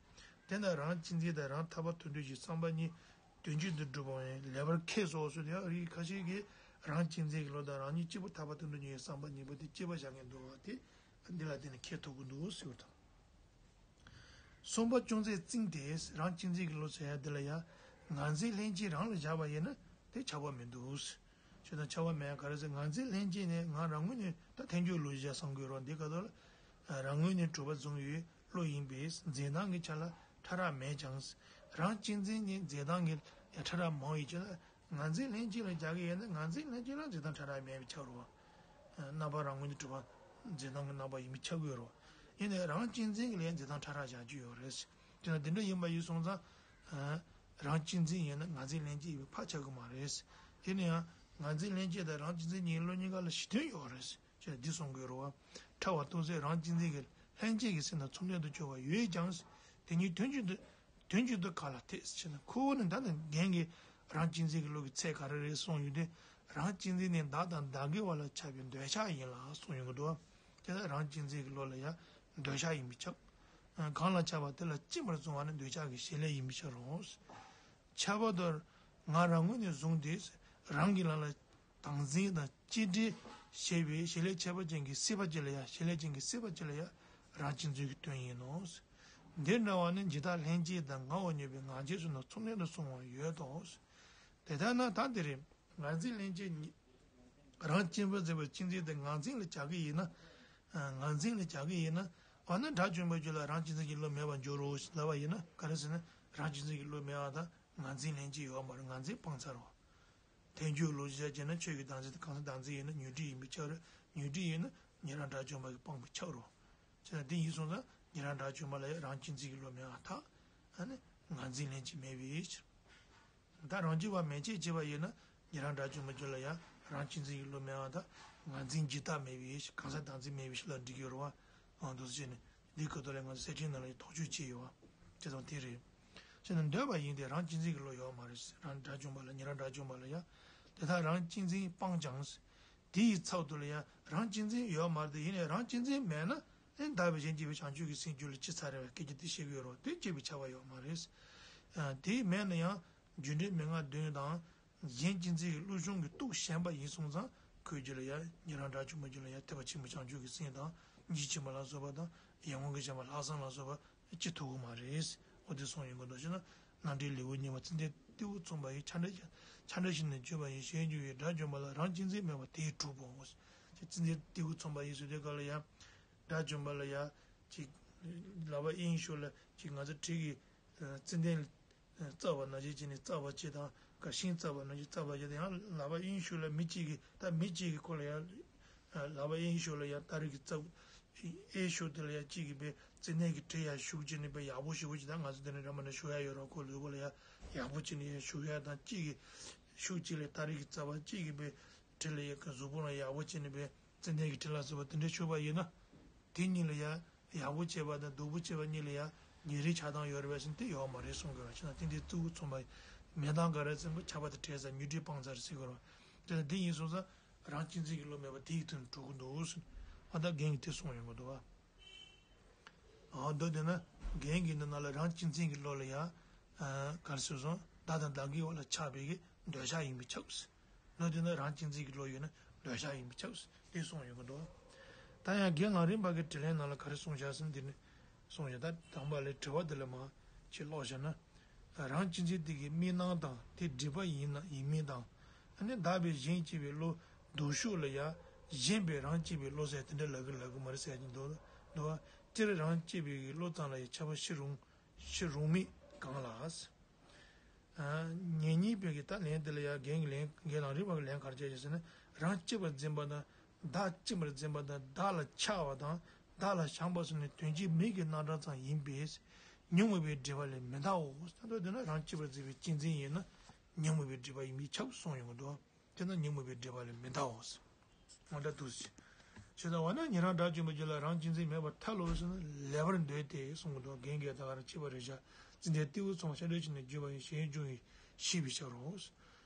དེ་ན་རང་གཅེས་འཛིན་དང་རང་ཐར་པ་དོན་དུ་གཉེར་བའི་བསམ་པ་གཉིས་དོན་གཅིག་ཏུ་སྒྲུབ་པ་ཡང་ལེགས་པར་མཁས་སོ་ཟེར་ཡང་རིགས་ཁ་ཤས་ཀྱིས་རང་གཅེས་འཛིན་གྱི་བློ་དང་རང་ཉིད་གཅིག་པུ་ཐར་པ་དོན་དུ་གཉེར་བའི་བསམ་པ་གཉིས་པོ་དེ་གཅིག་པ་བཞག་མཁན་འདུག་བ་དེ་འདི་ལ་བརྟེན་ནས་མཁས་ཐུབ་ཀྱི་འདུག་ཟེར་བ་དང་། གསུམ་པ་ཅུང་ཟད་རྩིང་སྟེ་རང་གཅེས་འཛིན་གྱི་བློ་ཟེར་ཡ་འདི་ལ་ཡང་ངར་འཛིན་ལྷན་སྐྱེས་རང་ལ་བཞག་པ་ཡིན་ན་དེ་ཁྱབ་པ་མི་འདུག་ཞེ་ན་ཁྱབ་པ་མེད་ག་རེ་ཟེར་ང་ཚོའི་ལྷན་སྐྱེས་ནི་ང་རང་ངོས་ནས་ད་ཐལ་འགྱུར་ལུགས་བཞག་བསམ་དགོས་རོགས་འདི་ག་ད་ལ་རང་ངོས་ནས་གྲུབ་པ་བཟུང་ཡོད་བློ་ཡིན་པས་འཛིན་སྟངས་ཀྱི་ཆ་ལ་ཕྲ་རགས་མེད་ཀྱང་། རང་གཅེས་འཛིན་ནི་འཛིན་སྟངས་ཀྱི་ཡང་ཕྲ་རགས་མང་བའི་ཆ་ལ་ངར་འཛིན་ལྷན་སྐྱེས་ལ་རྒྱག་གི་ཡོད་ན་ངར་འཛིན་ལྷན་སྐྱེས་ལ་འཛིན་སྟངས་ཕྲ་རགས་མེད་པའི་ཆ་རོ། རྣམ་པ་རང་ངོས་ནས་གྲུབ་པ་འཛིན་སྟངས་ཀྱི་རྣམ་པ་ཡིན་པའི་ཆ་དགོས་རོ། ཡིན་ནའི་རང་གཅེས་འཛིན་གྱི་ལ་ཡང་འཛིན་སྟངས་ཕྲ་རགས་བཞག་རྒྱུ་ཡོད་རེད། དེ་ན་འདི་འདྲ་ཡིན་པ་ཡིན་སོང་ཙང་། རང་གཅེས་འཛིན་ཡིན་ན་ངར་འཛིན་ལྷན་སྐྱེས་ཡིན་པའི་ཕར་ཆགས་ཀྱི་མ་རེད། དེ་ནས་ཡང་ངར་འཛིན་ལྷན་སྐྱེས་དང་རང་གཅེས་འཛིན་གཉིས་བློ་གཉིས་ཀ་ལ་གཞི་མཐུན་ཡོད་རེད། ཅེས་འདི་གསུང་དགོས་རེད་བ། ཕྲ་བ་སྟོང་གསལ་རང་གཅེས་འཛིན་གྱི་ལྷན་སྐྱེས་ཀྱི་སེམས་དང་མཚུངས་ལྡན་དུ་གྱུར་པ་ཡོད་ཀྱང་། དེ་གཉིས་དོན་གཅིག་ཏུ་དོན་གཅིག་ཏུ་ག་ལ་འཐད་ཟེར་ན། ཁོ་བོ་ནི་ད་ནི་རྒན་གྱིས་རང་གཅེས་འཛིན་གྱི་བློ་གི་ཚད་ག་རེ་རེད་གསུངས་ཡོད་དེ། རང་གཅེས་འཛིན་ནི་བདག་དང་བདག་གི་བར་ལ་ཁྱབ་པའི་འདོད་ཆགས་ཡིན་ལ་གསུངས་ཡོང་གི་འདུག་དེ་ལ་རང་གཅེས་འཛིན་གྱི་བློ་ལ་ཡང་འདོད་ཆགས་ཡིན་པས་ཁྱབ། གང་ལ་ཁྱབ་པ་དེ་ལ་གཅེས་པར་བཟུང་བ་ནི་འདོད་ཆགས་ཀྱི་བྱེད་ལས་ཡིན་པས་ཁྱབ་རུང་། ཁྱབ་པ་དང་ང་རང་ངོས་ནས་བཟུང་སྟེ། རང་གི་ལམ་ལ་དམ་འཛིན་དང་གཅེས་སྤྲས་བྱེད་པའི་བྱེད་ལས་ཁྱད་པར་ཅན་གྱི་སྲིད་པ་གཅིག་ལ་ཡང་། བྱེད་ལས་ཅན་གྱི་སྲིད་པ་གཅིག་ལ་ཡང་རང་གཅེས་འཛིན་གྱི་དོན་ཡིན་ནོ། འདི་འདྲ་བ་ནི་འཇིག་ལྟ་ལྷན་སྐྱེས་དང་ངའོ་སྙམ་པའི་ངང་རྒྱལ་སོགས་རྣམས་ཚུལ་ལྡན་དུ་སོང་བ་ཡོད་དོ། དེ་ལྟར་ན་ད་དེ་རེད། ངར་འཛིན་ལྷན་སྐྱེས་ཉིད། རང་གཅེས་པར་འཛིན་པའི་གཅེས་འཛིན་དེ་ངར་འཛིན་ལ་བྱ་གི་ཡིན་ན། ངར་འཛིན་ལ་བྱ་གི་ཡིན་ན། འོ་ན་དགྲ་བཅོམ་པའི་རྒྱུད་ལ་རང་གཅེས་འཛིན་གྱི་བློ་མེད་པར་འགྱུར་རོ་ལབ་པ་ཡིན་ན། ག་རེ་ཟེར་ན། རང་གཅེས་འཛིན་གྱི་བློ་མེད་པ་དང་ངར་འཛིན་ལྷན་སྐྱེས་ཡོད་མ་རེད། ངར་འཛིན་སྤངས་ཚར་རོ། ཐལ་འགྱུར་ལོ་རྒྱུས་བྱས་ན་ཆོས་ཀྱི་བདག་འཛིན་དང་གང་ཟག་བདག་འཛིན་ཡིན་ན་ཉོན་སྒྲིབ་ཡིན་པས་ཁྱབ་རེད། ཉོན་སྒྲིབ་ཡིན་ན་ཉན་རང་དགྲ་བཅོམ་པ་གིས་སྤངས་པས་ཁྱབ་རོ། བྱས་ན་འདི་ཡིན་སོང་ཙང་ཉན་རང་དགྲ་བཅོམ་པ་ལ་ཡང་རང་གཅེས་འཛིན་གྱི་བློ་མེད་པར་ཐལ། ཨ་ནི་ངར་འཛིན་ལྷན་སྐྱེས་མེད་པའི་ཕྱིར། ད་རང་རྒྱུད་པ་མན་ཆད་བྱས་པ་ཡིན་ན་ཉན་རང་དགྲ་བཅོམ་པའི་རྒྱུད་ལ་ཡང་རང་གཅེས་འཛིན་གྱི་བློ་མེད་པར་ཐལ། ངར་འཛིན་འཇིག་ལྟ་མེད་པའི་ཕྱིར། གང་ཟག་བདག་འཛིན་མེད་པའི་ཕྱིར་ལ་འགྲིག་གི་ཡོད་རེད་བ། འོ་འདུག་སེ་བྱས་ནས་འདིའི་སྐོར་ཐོག་ལ་ང་ཚོ་གསེར་ཕྲེང་ནང་ལ་ཡང་དོགས་གཅོད་བྱས་ཡོད་བ། དེ་ཙམ་དེ་རེད། བྱས་ན་འདོད་པ་ཡིན་ཏེ་རང་གཅེས་འཛིན་གྱི་བློ་ཡོད་མ་རེད། རང་དགྲ་བཅོམ་པ་ལ་ཉན་རང་དགྲ་བཅོམ་པ་ལ་ཡང་། དེ་ལྟར་རང་གཅེས་འཛིན་སྤངས་ཀྱང་། དེ་ཡི་ཚབ་ཏུ་ལ་ཡང་རང་གཅེས་འཛིན་ཡོད་མ་རེད་དེ། ཡིན་ནའི་རང་གཅེས་འཛིན་མེད་ན་ཨེ་བདག་པས་གཞན་གཅེས་པའི་བྱང་ཆུབ་ཀྱི་སེམས་རྒྱུད་ལ་ཅི་ཚར་རེད་བ། སྐད་ཆ་དེ་བཤད་ཀྱི་ཡོད་རེད་བ། དེ་གཅེས་པའི་ཁྱབ་པ་ཡོད་མ་རེད། དེ་མེད་ན་ཡང་རྒྱུ་འབྲས་མན་ངག་བདུན་དང་། གཞན་གཅེས་འཛིན་གྱི་བློ་སྦྱོང་གི་རྟོགས་ཞན་པ་ཡིན་སོང་ཙང་ཁོའི་རྒྱུད་ལ་ཡང་ཉན་རང་དགྲ་བཅོམ་པའི་རྒྱུད་ལ་ཡང་ཐེག་པ་ཆེན་པོའི་བྱང་ཆུབ་ཀྱི་སེམས་དང་། གཉིས་ཆེན་པོ་ལ་སོགས་པ་དང་། ཡར་ངོ་གི་བྱམས་པ་ལྷག་བསམ་ལ་སོགས་པ་ཅི་ཐུབ་ཀྱི་མ་རེད། འོ་དེ་གསུངས་ཡོང་གི་འདུག་ཅེ་ན། རྣམ་འགྲེལ་ལེའུ་གཉིས་པ་ཙནྡན་ཏེའུ་ཚོམ་པ་ཡི་ཆ་འགྲེལ། ཆ་འགྲེལ་ཞིག་ནས་བརྗོད་པ་ཡི་ཞེས་བརྗོད་པའི་དགྲ་བཅོམ་པ་ལ་རང་གཅེས་འཛིན་མེད་པ་དེས་གྲུབ་བོ། ཅེས་ཙནྡན་ཏེའུ་ཚོམ་པ་ཡི་ཟེར་དུས་སྐབས་ལ་ཡང་། དགྲ་བཅོམ་པ་ལ་ཡང་ཅིག་ལག་པ་གཡས་གཡོན་ཕྱོགས་ལ་ཅིག་ང་ཚོ་གྲི་གི་ཙནྡན་བཙགས་པ་ནང་བཞིན་བྱས་ནས་བཙགས་པ་ཅིག་དང་། ཁ་ཤིང་བཙགས་པ་ནང་བཞིན་བཙགས་པ་ཅིག་དང་། ཡང་ལག་པ་གཡས་གཡོན་ཕྱོགས་ལ་མི་གཅིག་གིས། ད་མི་གཅིག་གིས་ཁོ་ལ་ཡང་ལག་པ་གཡས་གཡོན་ཕྱོགས་ལ་ཡང་སྟ་རེ་གིས་བཙགས། གཡས་ཕྱོགས་དེ་ལ་ཡང་གཅིག་གིས་པའི་ཙནྡན་གྱི་གྲི་ཡང་གཞུ་བྱས་ནས་པའི་ཡག་པོ་ཞེ་པོ་ཅིག་ད་ང་ཚོ་དེ་ནས་ར་མ་ན་གཞུ་ཡག་ཡོད་ར། ཁོ་ལུས་པོ་ལ་ཡང་ཡག་པོ་བྱས་ནས་ཡང་གཞུ་ཡག་དང་། གཅིག་གིས་གཞུ་གཅིག་ལ་སྟ་རེ་གིས་བཙགས་པ། གཅིག་གིས་པའི་གྲི་ལ་ཡང་གཟུགས་པོ་ལ་ཡག་པོ་བྱས་ནས་པའི་ཙནྡན་གྱི་གྲི་ལ་སོགས་པ་དེ་འདྲ་གཞུ་བ་ཡིན་ན། དེ་གཉིས་ལ་ཡང་ཡག་པོ་བྱས་པ་དང་སྡུག་པོ་བྱས་པ་གཉིས་ལ་ཡང་ཉེ་རིང་ཆགས་སྡང་ཡོད་རེད་པས་ཟེར་ན་དེ་ཡོད་མ་རེད་གསུང་དགོས་པ་ཅིག་ན། དེ་འདྲའི་ཏེའུ་ཚོམ་པ་མེད་དང་འགལ་རེད་ཟེར་ན་ཁྱབ་པ་དང་བྲལ་ཟེར། ཉོན་སྒྲིབ་སྤངས་ཚར་ཟེར་དགོས་རེད་པ། དེ་ལ་འདི་ཡིན་སོང་ཙང་རང་གཅེས་འཛིན་གྱི་བློ་མེད་པ་དེ་ཡི་དོན་གྲུབ་ཀྱི་འདུག་ཟེར། ཨ་ད་རྒན་གྱིས་དེ་གསུངས་ཡོང་གི་འདུག་བ། འོ་འདུག་དེ་ན་རྒན་གྱིས་འདི་ནང་ལ་རང་གཅེས་འཛིན་གྱི་བློ་ལ་ཡང་། ག་རེ་ཟེར་སོང་། བདག་དང་བདག་གི་བར་ལ་ཁྱབ་པའི་གི་འདོད་ཆགས་ཡིན་པས་ཁྱབ་ཟེར། ལོ་དེ་ན་རང་གཅེས་འཛིན་གྱི་བློ་ཡོད་ན་འདོད་ཆགས་ཡིན་པས་ཁྱབ་ཟེར། དེ་གསུངས་ཡོང་གི་འདུག་ད་ཡང་རྒན་ངག་རིག་པ་གི་དྲིས་ལན་ནང་ལ་ག་རེ་གསུངས་བཞག་ཟེར་ན། འདི་ནི་གསུངས་བཞག་ད་དང་པོ་ལ་དྲི་བ་འདི་ལ་མར་ཅིག་ཀློག་བཞག་ན། རང་གཅེས་འཛིན་དེ་གི་དམིགས་རྣམ་དང་དེ་སྒྲིབ་པ་ཡིན་ན་ཡིན་མིན་དང་། ཨ་ནི་བདག་པས་གཞན་གཅེས་པའི་བློ། ལྡོག་ཕྱོགས་ལ་ཡང་ཞེན་པས་རང་གཅེས་པའི་བློ་ཟེར་དེ་འདྲ་ལབ་གི་ལབ་གི་མ་རེད་ཟེར་གྱི་འདུག་འདུག་བ། སྤྱིར་རང་གཅེས་པའི་གི་བློ་ཙམ་ལ་ཡང་ཁྱབ་པ་ཤེས་རུང་། ཤེས་རུང་མེད་གང་ལགས། ཉེ་ཉེ་བའི་གི་ད་ལན་དེ་ལ་ཡང་རྒན་གྱི་ལན། རྒན་ངག་རིག་པ་གི་ལན་ག་རེ་བྱས་ཀྱི་ཟེར་ན། རང་གཅེས་པར་འཛིན་པ་དང་བདག་གཅེས་པར་འཛིན་པ་དང་བདག་ལ་ཆགས་པ་དང་བདག་ལ་བྱང་བ་སོགས་ནི་དོན་གཅིག་མིང་གི་རྣམ་གྲངས་ཙམ་ཡིན་པས། ཉོན་མོངས་པའི་སྒྲིབ་པ་ལས་མི་འདའོ། ད་དོན་དེ་ན་རང་གཅེས་པར་འཛིན་པའི་གཅེས་འཛིན་ཡིན་ན་ཉོན་མོངས་པའི་སྒྲིབ་པ་ཡིན་པས་ཁྱབ་གསུངས་ཡོང་གི་འདུག་དེ་ན་ཉོན་མོངས་པའི་སྒྲིབ་པ་ལས་མི་འདའོ། ང་འདྲ་འདུག་ཟེར། ཞེས་དང་བ་ན་ཉན་རང་དགྲ་བཅོམ་པའི་རྒྱུད་ལ་རང་གཅེས་འཛིན་མེད་པར་ཐལ་ལོ་ཟེར་ན་ལེགས་པར་འདོད་དེ་གསུང་གི་འདུག་རྒན་གྱིས་ད་ག་རང་གཅེས་པ་རེད་བཞག་ཙི་འདྲའི་ཏེའུ་ཚང་ཤ་འདྲ་བྱས་ནས་བརྗོད་པ་ཡིན་ཞེས་འབྱུང་བའི་ཤེས་པའི་ཕྱིར་རོ།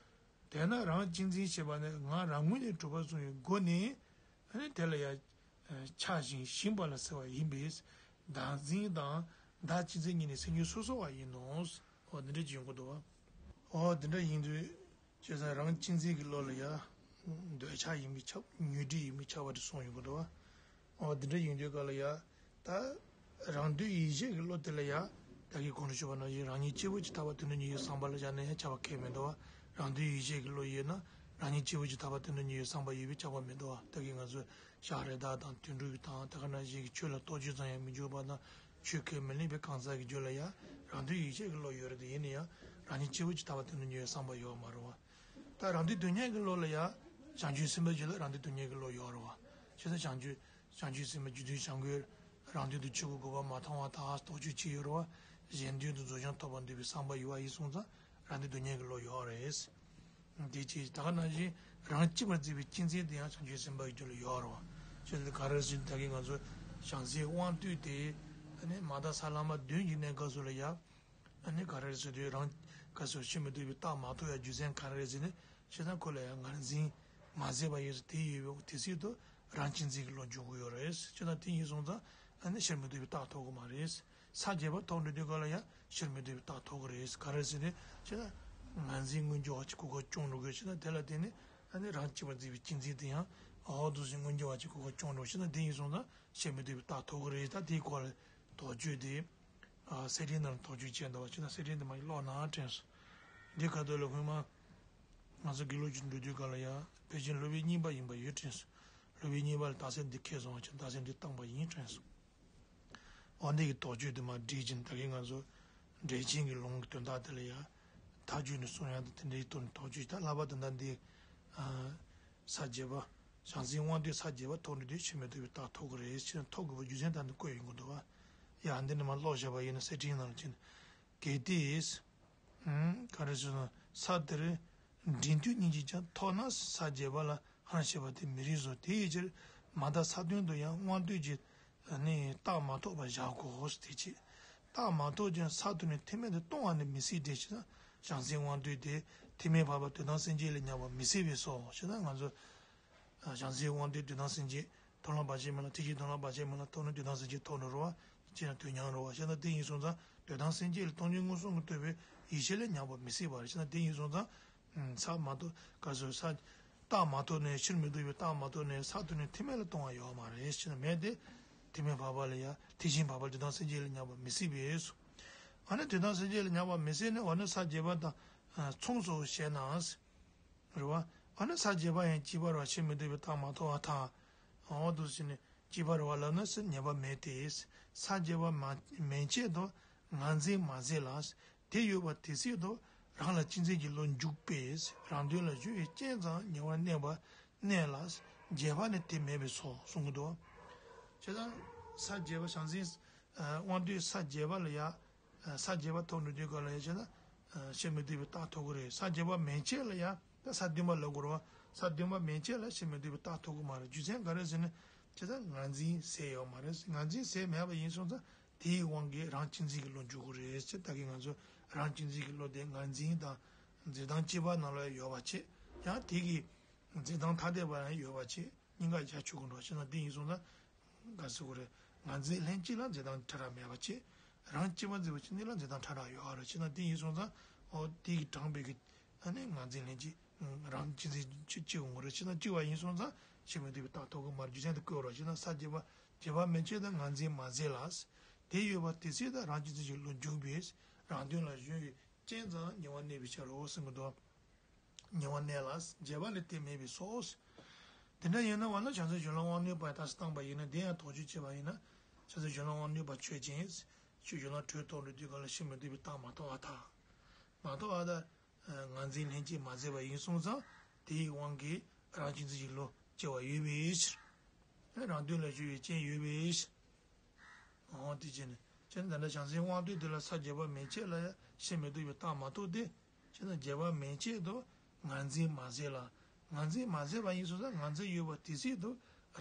དེས་ན་རང་གཅེས་འཛིན་ཞེས་པ་ནི་ང་རང་ངོས་ནས་གྲུབ་པར་གསུངས་པའི་སྒོ་ནས་ཨ་ནི་དེ་ལ་ཡང་ཆགས་ཤིང་ཞེན་པ་ལ་ཟེར་བ་ཡིན་པས། བདག་འཛིན་དང་བདག་གཅེས་འཛིན་གཉིས་ནི་སེམས་རྒྱུད་སོ་སོ་བ་ཡིན་ནོ། འོ་འདི་འདྲ་ཅིག་ཡོང་གི་འདུག་བ། འོ་འདི་འདྲ་ཡིན་དུས། བྱས་ཙང་རང་གཅེས་འཛིན་གྱི་བློ་ལ་ཡང་འདོད་ཆགས་ཡིན་པས་ཁྱབ། ཉོན་སྒྲིབ་ཡིན་པས་ཁྱབ་པ་དེ་གསུངས་ཡོང་གི་འདུག་བ། འོ་འདི་འདྲ་ཡིན་དུས་སྐབས་ལ་ཡང་ད་རང་འདོད་ཡིད་བྱེད་ཀྱི་བློ་དེ་ལ་ཡང་ད་གིན་གོང་དུ་ཞུས་པ་ནང་བཞིན་རང་ཉིད་སྐྱེས་བུ་གཅིག་ཐར་པ་དོན་དུ་གཉེར་བའི་བསམ་པ་ལ་བཞག་ན་ཡང་ཁྱབ་པ་ཁེལ་མི་འདུག་བ། རང་འདོད་ཡིད་བྱེད་ཀྱི་བློ་ཡོད་ན་རང་ཉིད་སྐྱེས་བུ་གཅིག་ཐར་པ་དོན་དུ་གཉེར་བའི་བསམ་པ་ཡོད་པས་ཁྱབ་པ་མི་འདུག་བ། ད་གིན་ང་ཚོས་ཤཱཀྱ་ར་དྭ་དང་དོན་གྲུབ་དང་ད་ག་ནང་བཞིན་གྱི་ཆོས་ལ་རྟོག་དཔྱོད་ཙམ་ཡང་མི་འཇུག་པ་དང་ཆོས་ཁས་མི་ལེན་པའི་གང་ཟག་གི་རྒྱུད་ལ་ཡང་རང་འདོད་ཡིད་བྱེད་ཀྱི་བློ་ཡོད་རེད་དེ། ཡིན་ན་ཡང་རང་ཉིད་སྐྱེས་བུ་གཅིག་ཐར་པ་དོན་དུ་གཉེར་བའི་བསམ་པ་ཡོད་མ་རེད་བ། ད་རང་འདོད་དོན་གཉེར་གྱི་བློ་ལ་ཡང་བྱང་ཆུབ་སེམས་དཔའི་རྒྱུད་ལ་རང་འདོད་དོན་གཉེར་གྱི་བློ་ཡོད་རེད་བ། བྱས་ཙང་བྱང་ཆུབ་བྱང་ཆུབ་སེམས་དཔའི་རྒྱུད་དོན་བྱ་འགུལ་རང་དོན་དུ་ཆོས་ཀྱི་དགོས་པ་མ་མཐོང་བ་དག་རྟོག་དཔྱོད་ཅིག་ཡོད་རེད་བ། གཞན་དོན་དུ་རྫོགས་བྱང་ཐོབ་པར་འདོད་པའི་བསམ་པ་ཡོད་བ་ཡིན་སོང་ཙང་རང་འདོད་དོན་གཉེར་གྱི་བློ་ཡོད་རེད། དེ་ཅིག་ད་ག་ནང་བཞིན་རང་གཅེས་པར་འཛིན་པའི་གཅེས་འཛིན་དེ་ཡང་བྱང་ཆུབ་སེམས་དཔའི་རྒྱུད་ལ་ཡོད་རེད་བ། བྱས་ཙང་ག་རེ་ཟེར་ན་ད་གིན་ང་ཚོ་བྱང་སེམས་དབང་རྟུལ་དེ་ ཨ་ནི་མ་དག་ས་བླ་མ་བདུན་གྱི་གནས་སྐབས་སུ་ལ་ཡ། ཨ་ནི་ག་རེ་རེད་ཟེར་དུས་རང་ག་སོ་ཕྱིར་མི་ལྡོག་པའི་རྟགས་མ་ཐོབ་ཡ་རྒྱུ་མཚན་ག་རེ་རེད་ཟེར་ནས་བཤད་ན། ཁོ་ལ་ཡ་ངར་འཛིན་མ་ཟད་པ་ཡོད་ཟེར་དེ་ཡོད་པའི་དེ་སྲིད་དུ་རང་གཅེས་འཛིན་གྱི་བློ་འཇུག་གི་ཡོད་རེད། བྱས་ན་དེ་ཡིན་སོང་ཙང་ཨ་ནི་ཕྱིར་མི་ལྡོག་པའི་རྟགས་ཐོབ་གི་མ་རེད། ས་བརྒྱད་པ་ཐོབ་འགྲོ་དུས་སྐབས་ལ་ཡ་ཕྱིར་མི་ལྡོག་པའི་རྟགས་ཐོབ་གི་རེད། ག་རེ་ཟེར་ནས་བྱས་ན་ངར་འཛིན་མངོན་གྱུར་བ་གཅིག་གོ་སྐབས་བྱུང་འགྲོ་གི། བྱས་ན་དེ་ལ་བརྟེན་ནས་ཨ་ནི་རང་གཅེས་པར་འཛིན་པའི་གཅེས་འཛིན་དེ་ཡང་འོ་འདུག་སེ་མངོན་གྱུར་བ་གཅིག་གོ་སྐབས་བྱུང་འགྲོ། བྱས་ན་དེ་ཡིན་སོང་ཙང་ཕྱིར་མི་ལྡོག་པའི་རྟགས་ཐོབ་གི་རེད། ད་དེའི་སྐོར་ལ་དོགས་གཅོད་དེ། ཨ་གསེར་ཕྲེང་ནང་ལ་དོགས་གཅོད་བྱས་འདུག་བ། བྱས་ན་གསེར་ཕྲེང་དེ་མར་ཀློག་ན་དྲན་སོང་། འདི་ཁ་ཐོག་ལ་སྔོན་མ་ང་ཚོ་དགེ་ལུགས་ཀྱི་འགྲོ་དུས་སྐབས་ལ་ཡ་ཕལ་ཆེར་སློབ་དཔོན་གཉིས་པ་ཡིན་པ་ཡོད་དྲན་སོང་། སློབ་དཔོན་གཉིས་པ་ལ་རྟགས་གསལ་འདི་ཁེལ་སོང་བ། བྱས་ན་རྟགས་གསལ་འདི་བཏང་པ་ཡིན་དྲན་སོང་། འོ་འདི་གི་དོགས་གཅོད་དེ་མར་བསྒྲིགས་ཕྱིན། ད་གིན་ང་ཚོ་འགྲེལ་ཆེན་གྱི་ལུང་གི་དོན་དག་དེ་ལ་ཡ་མཐའ་དཔྱོད་ནས་གསུང་ཡ་དང་དེ་འདྲའི་ཐོག་ནས་དོགས་གཅོད་བྱས། ད་ལྷག་པར་དུ་ད་འདི་ཨ་ས་བརྒྱད་པ། བྱང་སེམས་དབང་འདུས་ས་བརྒྱད་པ་ཐོབ་འགྲོ་དུས་ཕྱིར་མི་ལྡོག་པའི་རྟགས་ཐོབ་ཀྱི་རེད། ཕྱིར་ཐོབ་དགོས་པའི་རྒྱུ་མཚན་ད་ནི་བཀོད་ཡོང་གི་འདུག་བ། ཡ་འདི་ནས་མར་ཀློག་བཞག་པ་ཡིན་ན་གསེར་ཕྲེང་ནང་ལ་ཕྱིན། གལ་ཏེ། ཨུམ། ག་རེ་ཟེར་ན། ས་དེར་འབྲིང་བསྡུས་སྙིང་རྗེ་ཀྱང་ཐོབ་ན་ས་བརྒྱད་པ་ལ་ཧང་ཤེས་པ་དེ་མི་རིགས་སོ། དེ་ཡི་ཕྱིར་མ་དག་ས་བདུན་དུ་ཡང་དབང་འདུས་ཀྱི་ནི་རྟགས་མ་ཐོབ་པར་བཞག་གོ། དེ་ཅི། རྟགས་མ་ཐོབ་ཀྱང་ས་དུ་ནི་ཐེག་དམན་དུ་ལྟུང་བ་ནི་མི་སྲིད་དེ། ཅི་ན་བྱང་སེམས་དབང་འདུས་དེ་ཐེག་དམན་བར་པ་དོན་དམ་སེམས་བསྐྱེད་ལ་ཉམས་པ་མི་སྲིད་པས་སོ། ཅི་ན་ང་ཚོ་བྱང་སེམས་དབང་འདུས་དོན་དམ་སེམས་བསྐྱེད་མཐོང་ལམ་བར་ཆད་མེད་ལ་ཐེག་ཆེན་མཐོང་ལམ་བར་ཆད་མེད་ལ་ཐོབ་ནས་དོན་དམ་སེམས་བསྐྱེད་ཐོབ་འགྲོ་རོ། ཅི་ན་དོན་མཉམ་རོ་བ། ཅི་ན་དེ་ཡིན་སོང་ཙང་དོན་དམ་སེམས་བསྐྱེད་ལ་སྟོང་ཉིད་མངོན་སུམ་གྱིས་རྟོགས་པའི་ཡེ་ཤེས་ལ་ཉམས་པ་མི་སྲིད་པ་རེད། ཅི་ན་དེ་ཡིན་སོང་ཙང་། ས་མ་ཐོབ་ག་སོ་ས། རྟགས་མ་ཐོབ་ནས་ཕྱིར་མི་ལྡོག་པའི་རྟགས་མ་ཐོབ་ནས་ས་དུ་ནས་ཐེག་དམན་ལ་ལྟུང་བ་ཡོད་མ་རེད། ཅི་ན་མེད་དེ། ཐེག་དམན་བར་པ་ལ་ཡ་ཐེག་ཆེན་བར་པ་ལ་དོན་དམ་སེམས་བསྐྱེད་ལ་ཉམས་པ་མི་སྲིད་པས་སོ། ཨ་ནི་དོན་དམ་སེམས་བསྐྱེད་ལ་ཉམས་པ་མི་སྲིད་ནས་འོ་ན་ས་བརྒྱད་པ་དང་མཚུངས་སོ་ཞེ་ན། རེད་བ། ཨ་ནི་ས་བརྒྱད་པ་ཡང་གཅིག་པ་རེད་བ། ཕྱིར་མི་ལྡོག་པའི་རྟགས་མ་ཐོབ་པར་ཐལ། འོ་འདུག་ཟེར་ནས་གཅིག་པ་རེད་བ་ལབ་ན་ཟེར་ཉན་པ་མེད་དེ། ས་བརྒྱད་པ་མ་མན་ཆད་དུ་ངར་འཛིན་མ་ཟད་ལ། དེ་ཡོད་པ་དེ་སྲིད་དུ་རང་ལ་གཅེས་འཛིན་གྱི་བློ་འཇུག་པས་རང་དོན་ལ་གཞོལ་བའི་རྐྱེན་ཙམ་ཉེ་བར་གནས་པ་གནས་ལ། བརྒྱད་པ་ནི་དེ་མེད་པས་སོ་གསུང་གི་འདུག་བྱས་ཙང་ས་བརྒྱད་པ་བྱང་སེམས་དབང་འདུས་ས་བརྒྱད་པ་ལ་ཡ། ས་བརྒྱད་པ་ཐོབ་འགྲོ་དུས་སྐབས་ལ་ཡང་བྱས་ན། ཕྱིར་མི་ལྡོག་པའི་རྟགས་ཐོབ་ཀྱི་རེད། ས་བརྒྱད་པ་མན་ཆད་ལ་ཡང་ད་ས་བདུན་པ་ལབ་དགོས་རེད་བ། ས་བདུན་པ་མན་ཆད་ལ་ཕྱིར་མི་ལྡོག་པའི་རྟགས་ཐོབ་ཀྱི་མ་རེད། རྒྱུ་མཚན་ག་རེ་ཟེར་ན། བྱས་ཙང་ངར་འཛིན་ཟད་ཡོད་མ་རེད། ངར་འཛིན་ཟད་མེད་པ་ཡིན་སོང་ཙང་དེའི་དབང་གིས་རང་གཅེས་འཛིན་གྱི་བློ་འཇུག་གི་རེད་ཅེས། ད་གིན་ང་ཚོ་རང་གཅེས་འཛིན་གྱི་བློ་དེ་ངར་འཛིན་དང་འཛིན་སྟངས་གཅིག་པ་ནང་ལ་ཡོད་པ་བྱས། ཡང་དེ་གི་འཛིན་སྟངས་ཐ་དད་པ་ཡང་ཡོད་པ་བྱས། གཉིས་ཀ་རྒྱ་ཆོད་ཀྱི་འགྲོ་བ་བྱས་ན་དེ་ཡིན་སོང་ཙང་། ག་ཟེར་དགོས་རེད། ངར་འཛིན་ལྷན་སྐྱེས་ལ་འཛིན་སྟངས་ཕྲ་རགས་མེད་པ་བྱས། རང་གཅེས་པར་འཛིན་པ་ཅིག་ནི་ལ་འཛིན་སྟངས་ཕྲ་རགས་ཡོད་རེད། བྱས་ན་དེ་ཡིན་སོང་ཙང་འོ་དེ་གི་དྲངས་པའི་གི་ཨ་ནི་ངར་འཛིན་ལྷན་སྐྱེས་རང་གཅེས་འཛིན་གཅིག་གཅིག་འོང་རེད། བྱས་ན་གཅིག་པ་ཡིན་སོང་ཙང་ཕྱིར་མི་ལྡོག་པའི་རྟགས་ཐོབ་ཀྱི་མ་རེད། རྒྱུ་མཚན་དེ་བཀོད་རོགས། བྱས་ན་ས་བརྒྱད་པ་བརྒྱད་པ་མན་ཆད་དུ་ངར་འཛིན་མ་ཟད་ལ། དེ་ཡོད་པ་དེ་སྲིད་དུ་རང་གཅེས་འཛིན་གྱི་བློ་འཇུག་པས་རང་དོན་ལ་གཞོལ་བའི་རྐྱེན་ཙམ་ཉེ་བར་གནས་པའི་ཕྱིར་རོ་གསུང་གི་འདུག་ཉེ་བར་གནས་ལ་བརྒྱད་པ་ལས་དེ་མེད་པས་སོ། དེ་འདྲ་ཡིན་ན་འོ་ན་བྱང་སེམས་གཞོན་ལམ་དབང་རྣོན་པ་ཡི་ད་སེ་བཏང་པ་ཡིན་ན་དེ་ཡང་དོགས་གཅོད་བྱས་པ་ཡིན་ན། བྱང་སེམས་གཞོན་ལམ་དབང་རྣོན་པ་ཆོས་ཅན། ཆོས་གཞོན་ལམ་དྲུག་ཐོབ་འགྲོ་དུས་སྐབས་ལ་ཕྱིར་མི་ལྡོག་པའི་རྟགས་མ་ཐོབ་པར་ཐལ། མ་ཐོབ་པར་ཐལ། ངར་འཛིན་ལྷན་སྐྱེས་མ་ཟད་པ་ཡིན་སོང་ཙང་དེའི་དབང་གིས་རང་གཅེས་འཛིན་གྱི་བློ་སྐྱེ་བ་ཡོད་པའི་ཕྱིར། རང་དོན་ལ་གཞོལ་བའི་རྐྱེན་ཡོད་པའི་ཕྱིར། འོ་དེ་བྱས་ནས་བྱས་ན་ད་ལྟ་བྱང་སེམས་དབང་རྣོན་དེ་ལ་ས་བརྒྱད་པ་མན་ཆད་ལ་ཡང་ཕྱིར་མི་ལྡོག་པའི་རྟགས་མ་ཐོབ་སྟེ། བྱས་ན་བརྒྱད་པ་མན་ཆད་དུ་ངར་འཛིན་མ་ཟད་ལ། ངར་འཛིན་མ་ཟད་པ་ཡིན་སོང་ཙང་ངར་འཛིན་ཡོད་པ་དེ་སྲིད་དུ་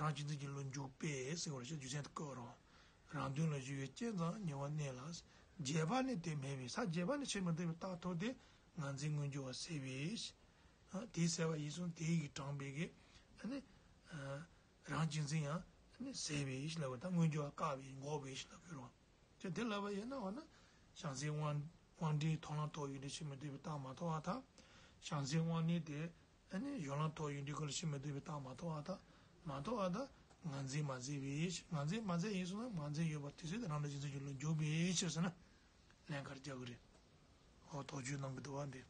རང་གཅེས་འཛིན་གྱི་བློ་འཇུག་པས་ཟེར་བ་རེད། རྒྱུ་མཚན་དེ་བཀོད་རོགས། རང་དོན་ལ་གཞོལ་བའི་རྐྱེན་ཙམ་ཉེ་བར་གནས་ལ། བརྒྱད་པ་ནི་དེ་མེད་པས་ས་བརྒྱད་པ་ནི་ཕྱིར་མི་ལྡོག་པའི་རྟགས་ཐོབ་སྟེ་ངར་འཛིན་མངོན་གྱུར་བ་ཟད་པས། དེ་ཟད་པ་ཡིན་སོང་དེ་ཡི་དྲངས་པའི་གི་ཨ་ནི། རང་གཅེས་འཛིན་ཡང་ཟད་པའི་ཕྱིར་ལབ་པ་དང་མངོན་གྱུར་བ་བཀག་པའི་འགོག་པའི་ཕྱིར་ལབ་དགོས་རེད། དེ་དེ་ལབ་པ་ཡིན་ན་འོ་ན་བྱང་སེམས་དབང་དབང་འབྲིང་མཐོང་ལམ་ཐོབ་ཡོང་དུས་ཕྱིར་མི་ལྡོག་པའི་རྟགས་མ་ཐོབ་པར་ཐལ། བྱང་སེམས་དབང་རྣོན་དེ་ཨ་ནི་གཞོན་ལམ་ཐོབ་ཡོང་དུས་སྐབས་ལ་ཕྱིར་མི་ལྡོག་པའི་རྟགས་མ་ཐོབ་པར་ཐལ། མ་ཐོབ་པར་ཐལ། ངར་འཛིན་མ་ཟད་པའི་ཕྱིར། ངར་འཛིན་མ་ཟད་ཡིན་སོང་ན་ངར་འཛིན་ཡོད་པ་དེ་སྲིད་དུ་རང་ལ་གཅེས་འཛིན་གྱི་བློ་འཇུག་པའི་ཕྱིར་ཟེར་ན་ལན་ག་རེ་རྒྱག་གི་རེད། འོ་དོགས་གཅོད་གནང་གི་འདུག་བ་འདི།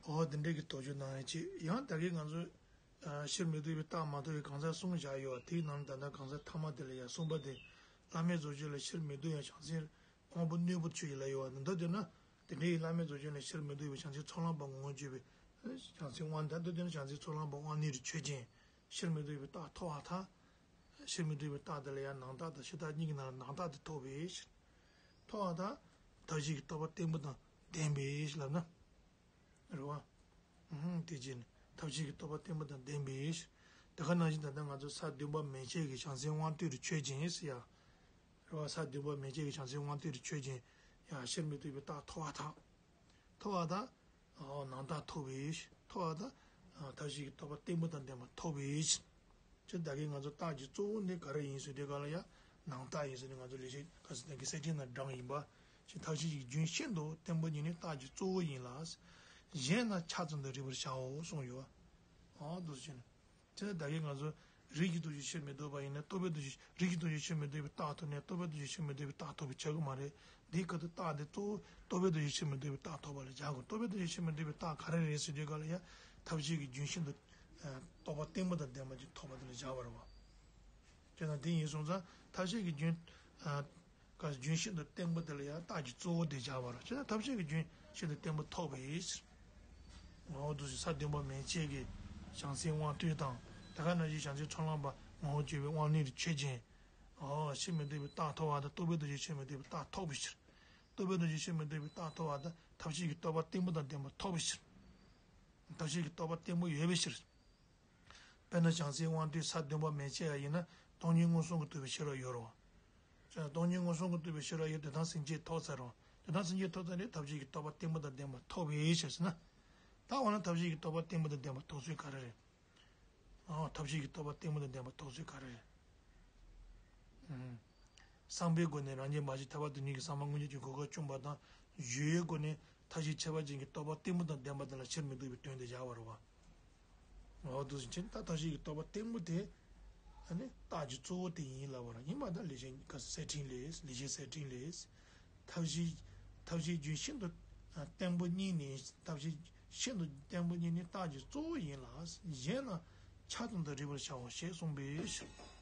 འོ་འདི་འདྲའི་གི་དོགས་གཅོད་གནང་ཡ་ཅིག་ཡང་ད་གིན་ང་ཚོས། ཕྱིར་མི་ལྡོག་པའི་རྟགས་མ་ཐོབ་པའི་གང་ཟག་གསུམ་བཞག་ཡོད་པ་དེའི་ནང་ནས་ད་ལྟ་གང་ཟག་ཐ་མ་དེ་ལ་ཡང་གསུམ་པ་དེ། བླ་མེད་རྫོགས་བྱེད་ལ་ཕྱིར་མི་ལྡོག་ཡང་བྱང་སེམས་དབང་པོ་རྣོན་པོར་ཆོས་ཅན་ལབ་ཡོད་པ་ནི་འདི་དེ་ན། དེ་འདྲའི་བླ་མེད་རྫོགས་བྱེད་ལ་ཕྱིར་མི་ལྡོག་པའི་བྱང་སེམས་ཚོགས་ལམ་པ་ངོ་བོ་བརྗོད་པའི་བྱང་སེམས་དབང་ད་འདི་དེ་ན་བྱང་སེམས་ཚོགས་ལམ་པ་དབང་རྣོན་རུ་ཆོས་ཅན། ཕྱིར་མི་ལྡོག་པའི་རྟགས་ཐོབ་པར་ཐལ། ཕྱིར་མི་ལྡོག་པའི་རྟགས་དེ་ལ་ཡང་ནང་རྟགས་དང་ཕྱི་རྟགས་གཉིས་ཀྱི་ནང་ལ་ནང་རྟགས་དེ་ཐོབ་པའི་ཕྱིར། ཐོབ་པར་ཐལ། ཐབས་ཤེས་ཀྱི་རྟོགས་པ་བརྟན་པོ་དང་ལྡན་པའི་ཕྱིར་ལབ་ན། རེད་བ། ཨུམ། དེ་བྱས་ནས་ཐབས་ཤེས་ཀྱི་རྟོགས་པ་བརྟན་པོ་དང་ལྡན་པའི་ཕྱིར། དེ་ག་ནང་བཞིན་ད་ལྟ་ང་ཚོ་ས་བདུན་པ་མན་ཆད་ཀྱི་བྱང་སེམས་དབང་རྟུལ་རུ་ཆོས་ཅན་ཟེར་ཡ། རེད་བ། ས་བདུན་པ་མན་ཆད་ཀྱི་བྱང་སེམས་དབང་ཐོབ་ཀྱི་ཆོས་ཅན། ཡང་ཕྱིར་མི་ལྡོག་པའི་རྟགས་ཐོབ་པར་ཐལ། ཐོབ་པར་ཐལ། ཨོ་ནང་རྟགས་ཐོབ་པའི་ཕྱིར། ཐོབ་པར་ཐལ། ཨ་ཐབས་ཤེས་ཀྱི་རྟོགས་པ་བརྟན་པོ་དང་ལྡན་པ་ཐོབ་པའི་ཕྱིར། ཅེས་བདག་གིས་ང་ཚོ་རྟགས་ཀྱི་གཙོ་བོ་ནི་ག་རེ་ཡིན་ཟེར་དུས་ག་ལ་ཡང་ནང་རྟགས་ཡིན་ཟེར་ནས་ང་ཚོ་ལེགས་བཤད་ག་ཟེར་ནས་གསེར་ཕྲེང་ནང་དྲངས་ཡིན་པ། ཞེས་ཐབས་ཤེས་ཀྱི་རྒྱུན་ཤིན་ཏུ་བརྟན་པོ་ཉིད་ནི་རྟགས་ཀྱི་གཙོ་བོ་ཡིན་ལ། གཞན་རྣམས་ཆ་ཙམ་དུ་རིག་པར་བྱའོ་གསུངས་ཡོད། ཨོ་འདུག་སེ་བྱས་ནས། དེ་ནི་བདག་གིས་ང་ཚོ་རིགས་ཀྱི་རྟོགས་བྱེད་ཕྱིར་མི་ལྡོག་པ་ཡིན་ན་རྟོག་པའི་རྟོགས་བྱེད། རིགས་ཀྱི་རྟོགས་བྱེད་ཕྱིར་མི་ལྡོག་པའི་རྟགས་ཐོབ་ནས་རྟོག་པའི་རྟོགས་བྱེད་ཕྱིར་མི་ལྡོག་པའི་རྟགས་ཐོབ་པ་ཆགས་ཀྱི་མ་རེད། འདིའི་སྐབས་སུ་རྟགས་འདི་གཙོ་བོ་རྟོག་པའི་རྟོགས་བྱེད་ཕྱིར་མི་ལྡོག་པའི་རྟགས་ཐོབ་པ་ལ་སྦྱར་དགོས། རྟོག་པའི་རྟོགས་བྱེད་ཕྱིར་མི་ལྡོག་པའི་རྟགས་ག་རེ་རེད་ཟེར་དུས་ག་ལ་ཡང་ཐབས་ཤེས་ཀྱི་རྒྱུན་ཤིན་ཏུ་རྟོགས་པ་བརྟན་པོ་དང་ལྡན་པ་ཅིག་ཐོབ་པ་དེ་ལ་སྦྱར་བ་རེད་བ། དེ་ན་དེ་ཡིན་སོང་ཙང་ཐབས་ཤེས་ཀྱི་རྒྱུན། ཨ། ག་རྒྱུན་ཤིན་ཏུ་བརྟན་པོ་དེ་ལ་ཡང་རྟགས་ཀྱི་གཙོ་བོ་དེ་སྦྱར་བ་རེད། བྱས་ན་ཐབས་ཤེས་ཀྱི་རྒྱུན་ཤིན་ཏུ་བརྟན་པོ་ཐོབ་པའི་ཕྱིར། ངོ་བོ་འདུ་ཤེས་ས་བདུན་པ་མན་ཆད་ཀྱི་བྱང་སེམས་དབང་རྟུལ་དང་དེ་ག་ནང་བཞིན་བྱང་ཆུབ་ཕྱོགས་ལམ་པ་ངོ་བོ་སྤྱོད་པའི་དབང་རྣོན་གྱི་ཆོས་ཅན། ཨོ་ཕྱིར་མི་ལྡོག་པའི་རྟགས་ཐོབ་པ་དང་རྟོག་པའི་རྟོགས་བྱེད་ཕྱིར་མི་ལྡོག་པའི་རྟགས་ཐོབ་པའི་ཕྱིར། རྟོག་པའི་རྟོགས་བྱེད་ཕྱིར་མི་ལྡོག་པའི་རྟགས་ཐོབ་པ་དང་ཐབས་ཤེས་ཀྱི་རྟོགས་པ་བརྟན་པོ་དང་ལྡན་པ་ཐོབ་པའི་ཕྱིར། ཐབས་ཤེས་ཀྱི་རྟོགས་པ་བརྟན་པོ་ཡོད་པའི་ཕྱིར། དཔེར་ན་བྱང་སེམས་དབང་རྟུལ་ས་བདུན་པ་མན་ཆད་ཡ་ཡིན་ན་སྟོང་ཉིད་མངོན་སུམ་གྱིས་རྟོགས་པའི་ཤེས་རབ་ཡོད་རེད་བ། བྱས་ན་སྟོང་ཉིད་མངོན་སུམ་གྱིས་རྟོགས་པའི་ཤེས་རབ་ཡོད། དོན་དམ་སེམས་བསྐྱེད་ཐོབ་ཚར་རེད་བ། དོན་དམ་སེམས་བསྐྱེད་ཐོབ་ཚར་ནས་ཐབས་ཤེས་ཀྱི་རྟོགས་པ་བརྟན་པོ་དང་ལྡན་པ་ཐོབ་པའི་ཕྱིར་ཟེར་ན། ད་འོ་ན་ཐབས་ཤེས་ཀྱི་རྟོགས་པ་བརྟན་པོ་དང་ལྡན་པ་རྟོགས་ཚུལ་ག་རེ་རེད། ཨོ་ཐབས་ཤེས་ཀྱི་རྟོགས་པ་བརྟན་པོ་དང་ལྡན་པ་རྟོགས་ཚུལ་ག་རེ་རེད། ཨུམ། བསམ་པའི་སྒོ་ནས་རང་རྒྱལ་མ་བཞི་ཐར་པ་དོན་གཉེར་གྱི་ཟབ་མོ་མངོན་གྱུར་གྱི་གོ་སྐབས་བསྐྲུན་པ་དང་། བརྗོད་པའི་སྒོ་ནས་ཐབས་ཤེས་ཁྱད་པར་ཅན་གྱི་རྟོགས་པ་བརྟན་པོ་དང་ལྡན་པ་དེ་ལ་ཕྱིར་མི་ལྡོག་པའི་དོན་དེ་སྦྱར་བ་རེད་བ། འོ་འདུག་སེ་བྱས་ན་ད་ཐབས་ཤེས་ཀྱི་རྟོགས་པ་བརྟན་པོ་དེ། ཨ་ནི་རྟགས་ཀྱི་གཙོ་བོ་དེ་ཡིན་ལབ་པ་རེད། ཡིན་པ་ད་ལེགས་བཤད་ག་གསེར་ཕྲེང་ལས། ལེགས་བཤད་གསེར་ཕྲེང་ལས། ཐབས་ཤེས། ཐབས་ཤེས་རྒྱུན་ཤིན་ཏུ་བརྟན་པོ་ཉིད་ནི། ཐབས་ཤེས་ཤིན་ཏུ་བརྟན་པོ་ཉིད་ནི་རྟགས་ཀྱི་གཙོ་བོ་ཡིན་ལ། གཞན་རྣམས་ཆ་ཙམ་དུ་རིག་པར་བྱའོ་ཞེས་གསུངས་པའི་ཕྱིར།